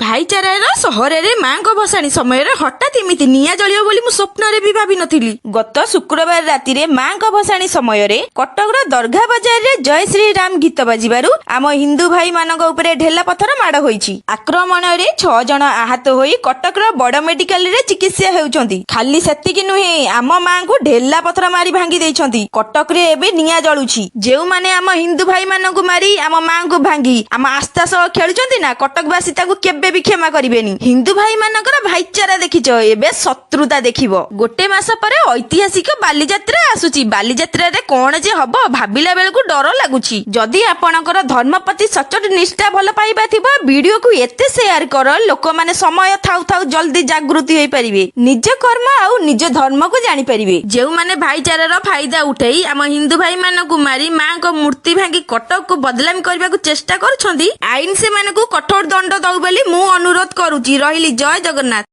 ଭାଇଚାରାର ସହରରେ ମାଙ୍କ ଭସାଣି ସମୟରେ ହଠାତ୍ ଏମିତି ନିଆଁ ଜଳିବ ବୋଲି ମୁଁ ସ୍ୱପ୍ନରେ ବି ଭାବିନଥିଲି। ଗତ ଶୁକ୍ରବାର ରାତିରେ ମାଙ୍କ ଭସାଣି ସମୟରେ କଟକର ଦରଘା ବଜାରରେ ଜୟ ଶ୍ରୀରାମ ଗୀତ ବାଜିବାରୁ ଆମ ହିନ୍ଦୁ ଭାଇ ମାନଙ୍କ ଉପରେ ଢେଲା ପଥର ମାଡ଼ ହୋଇଛି। ଆକ୍ରମଣରେ 6 ଜଣ ଆହତ ହୋଇ କଟକର ବଡ ମେଡିକାଲରେ ଚିକିତ୍ସା ହେଉଛନ୍ତି। ଖାଲି ସେତିକି ନୁହେଁ, ଆମ ମାଙ୍କୁ ଢେଲା ପଥର ମାରି ଭାଙ୍ଗି ଦେଇଛନ୍ତି। କଟକରେ ଏବେ ନିଆଁ ଜଳୁଛି। ଯେଉଁମାନେ ଆମ ହିନ୍ଦୁ ଭାଇ ମାନଙ୍କୁ ମାରି, ଆମ ମାଙ୍କୁ ଭାଙ୍ଗି ଆମ ଆସ୍ଥା ସହ ଖେଳୁଛନ୍ତି ନା, କଟକବାସୀ ତାକୁ କେବେ ବି କ୍ଷମା କରିବେନି। ହିନ୍ଦୁ ଭାଇ ମାନଙ୍କର ଭାଇଚାରା ଦେଖିଛ, ଏବେ ଶତ୍ରୁତା ଦେଖିବ। ଗୋଟେ ମାସ ପରେ ଐତିହାସିକ ବାଲିଯାତ୍ରା ଆସୁଛି। ବାଲିଯାତ୍ରାରେ କଣ ଯେ ହବ, ଭାବିଲା ବେଳକୁ ଡର ଲାଗୁଛି। ଯଦି ଆପଣଙ୍କର ଧର୍ମ ପ୍ରତି ସଚୋଟ ନିଷ୍ଠା, ଭଲ ପାଇବା ଥିବ, ଭିଡିଓକୁ ଏତେ ସେୟାର କର, ଲୋକମାନେ ସମୟ ଥାଉ ଥାଉ ଜଲ୍ଦି ଜାଗୃତି ହେଇପାରିବେ, ନିଜ କର୍ମ ଆଉ ନିଜ ଧର୍ମକୁ ଜାଣିପାରିବେ। ଯେଉଁମାନେ ଭାଇଚାରାର ଫାଇଦା ଉଠେଇ ଆମ ହିନ୍ଦୁ ଭାଇ ମାନଙ୍କୁ ମାରି, ମାଙ୍କ ମୂର୍ତ୍ତି ଭାଙ୍ଗି କଟକକୁ ବଦନାମ କରିବାକୁ ଚେଷ୍ଟା କରୁଛନ୍ତି, ଆଇନ ସେମାନଙ୍କୁ କଠୋର ଦଣ୍ଡ ଦଉ ବୋଲି ମୁଁ ଅନୁରୋଧ କରୁଛି। ରହିଲି, ଜୟ ଜଗନ୍ନାଥ।